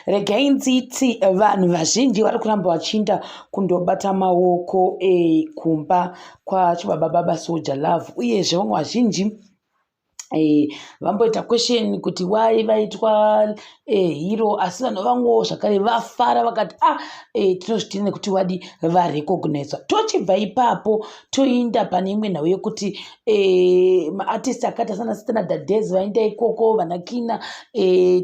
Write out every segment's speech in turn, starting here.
Regai ndziti vanhu vazhinji vari kuramba vachiinda kundobata maoko kumba kwachibaba baba Soul Jah Love uyezve vamwe vazhinji vamboita question kuti why vaitwa hero asi vanhu vamwewo zvakare vafara vakati ah tinozvitii nekuti wadi varecognizwa. Tochibva ipapo toinda pane imwe nhau yekuti maartist akaita sana Sitana Dadez vaenda ikoko vana Kina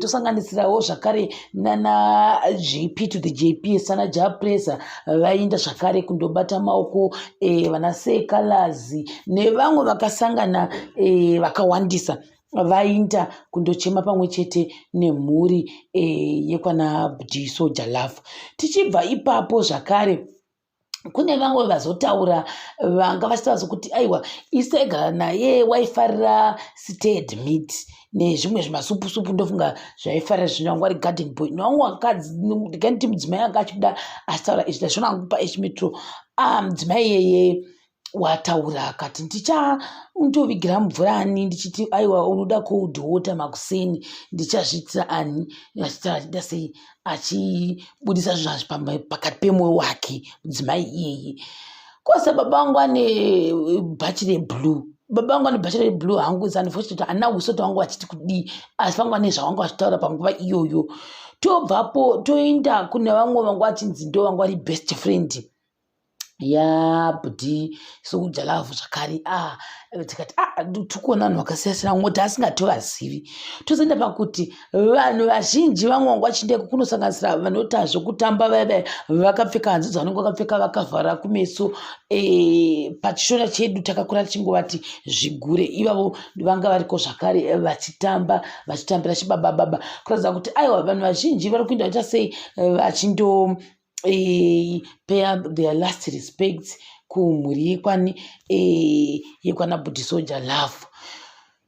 tosanganisirawo zvakare nana JP to the JP sana Jah Prayzah vaenda zvakare kundobata maoko vana Seh Calaz nevamwe vakasangana vakawandisa vainda kundochema pamwe chete nemhuri yekwana Bhudhi Soul Jah Love. Tichibva ipapo zvakare kune vamwe vazotaura vanga vachitaura sokuti aiwa isu taigara naye waifarira stewed meat nezvimwe zvimasupu supu ndofunga zvaifarira zvinhu vanga vari garden boy nevamwe vakadzi ndinganiti mudzimai anga achibuda achitaura izvi ndazviona hangu paH Metro. Mudzimai iyeye wataura akati ndichandovigira mvura ani ndichiti aiwa unoda cold water makuseni ndichazviitira ani achitaura achiita sei achibudisa zvinhu pakati pemwoyo wake mudzimai iyeye. Kwose baba vangu vane bhachi reblue baba vangu vane bhachi reblue hangu is unfortunate handina kusoti vangu vachiti kudii asi vanga vane zvavanga vachitaura panguva iyoyo. Tobvapo toenda kune vamwe vanga vachinzi ndo vanga vari best friend yaBhudhi Soul Jah Love zvakare tikati tiri kuona vanhu vakasiyana siyana vamwe tasingatovazivi. Tozoenda pakuti vanhu vazhinji vamwe vanga vachienda ikoko kunosanganisira vanoita zvekutamba vaya vaya vakapfeka hanzu dzavanenge vakapfeka vakavhara kumeso. Pachishona chedu takakura tichingovati zvigure ivavo vanga variko zvakare vachitamba vachitambira chibaba baba kuratidza kuti aiwa vanhu vazhinji vari kuenda vachiita sei vachindo pay their last respects kumhuri yekwani yekwana Bhudhi Soul Jah Love.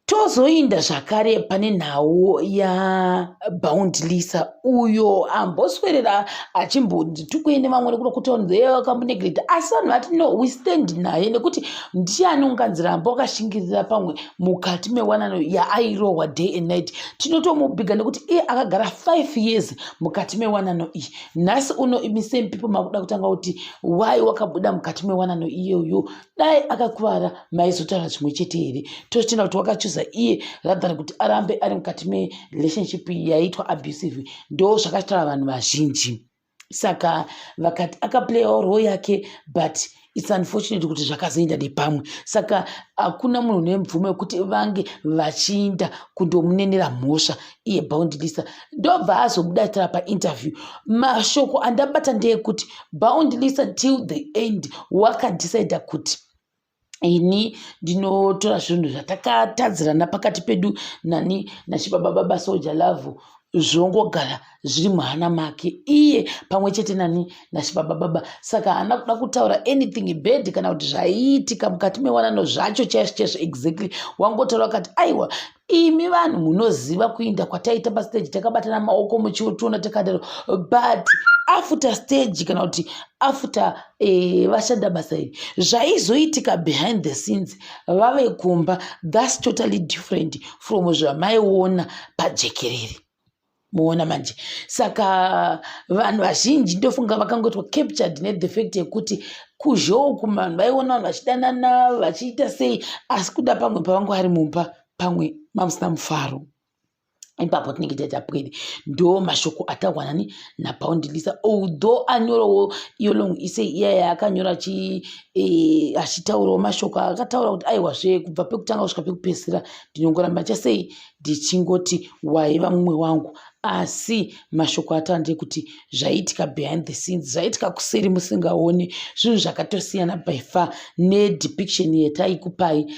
Tozoinda zvakare pane nhau yaBounty Lisa uyo amboswerera achimbonzi tukwei nevamwe nekuda kuti vanhu vakamuneglect asi vanhu vati no we stand naye nekuti ndiani unganzi ramba wakashingirira pamwe mukati mewanano yaairohwa day and night tinotomubhiga nekuti iye akagara 5 years mukati mewanano iyi nhasi uno imi same people makuda kutanga kuti why wakabuda mukati mewanano iyoyo dai akakuvara maizotaura zvimwe chete here tochitenda kuti wakachuza iye rather kuti arambe ari mukati merelationship yaitwa abusive ndo zvakataura vanhu vazhinji saka vakati akaplayawo role yake but its unfortunate kuti zvakazoenda nepamwe saka hakuna munhu nemvumo yekuti vange vachiinda kundomunenera mhosva iye Bounty Lisa ndobva azobuda tara painterview mashoko andabata ndeyekuti Bounty Lisa till the end wakadecida kuti ini ndinotora zvinhu zvatakatadzirana pakati pedu nani nachibaba baba Soul Jah Love zvongogara zviri muhana make iye pamwe chete nani nachibaba baba saka haana kuda kutaura anything bad kana kuti zvaiitika mukati mewanano zvacho chaizvo chaizvo exactly wangotaura akati aiwa imi vanhu munoziva kuinda kwataita pastage takabatana maoko muchitiona takadaro but after stage kana kuti after vashanda basa iri zvaizoitika behind the scenes vave kumba thats totally different from zvamaiona pajekerere muona manje saka vanhu vazhinji ndofunga vakangoitwa captured nethe fact yekuti kuzhouku vanhu vaiona vanhu vachidanana vachiita sei asi kuda pamwe pavanga vari mumba pamwe mamusina mufaro ipapo tinenge taita pwere ndo mashoko ataurwa nani naBounty Lisa although anyorawo iyo long essay iya yaakanyora achitaurawo mashoko akataura kuti aiwazve kubva pekutanga kusvika pekupedzisira ndinongoramba chasei ndichingoti waiva mumwe wangu asi mashoko ataura ndeyekuti zvaiitika behind the scenes zvaiitika kuseri musingaoni zvinhu zvakatosiyana by far nedepiction yataikupai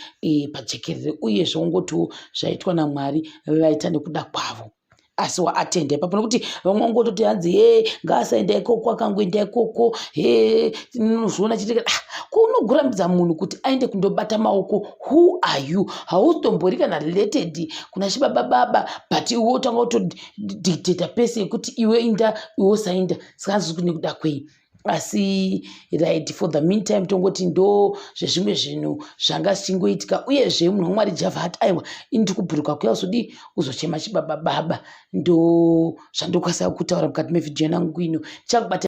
pajekerere uye zvongotiwo zvaitwa namwari vaita nekuda kwavo asi waatenda ipapo nokuti vamwe vangototi hanzi he ngaasaenda ikoko akangoenda ikoko he unozviona chiteka ah, kunogurambidza munhu kuti aende kundobata maoko who are you hautombori kana related kuna chibaba baba but iwe utanga kutodictata pese yekuti iwe inda iwe usainda saka nekuda kwei. Asi right, for the meantime tongoti ndo zvezvimwe zvinhu zvanga zvichingoitika. Uyezve munhu waMwari Javha ati, "Aiwa, ini ndiri kubhuruka kuya kuzodii, kuzochema chibaba baba." Ndo zvandokwanisa kutaura mukati mevhidhiyo yangu ino. Tichakubata.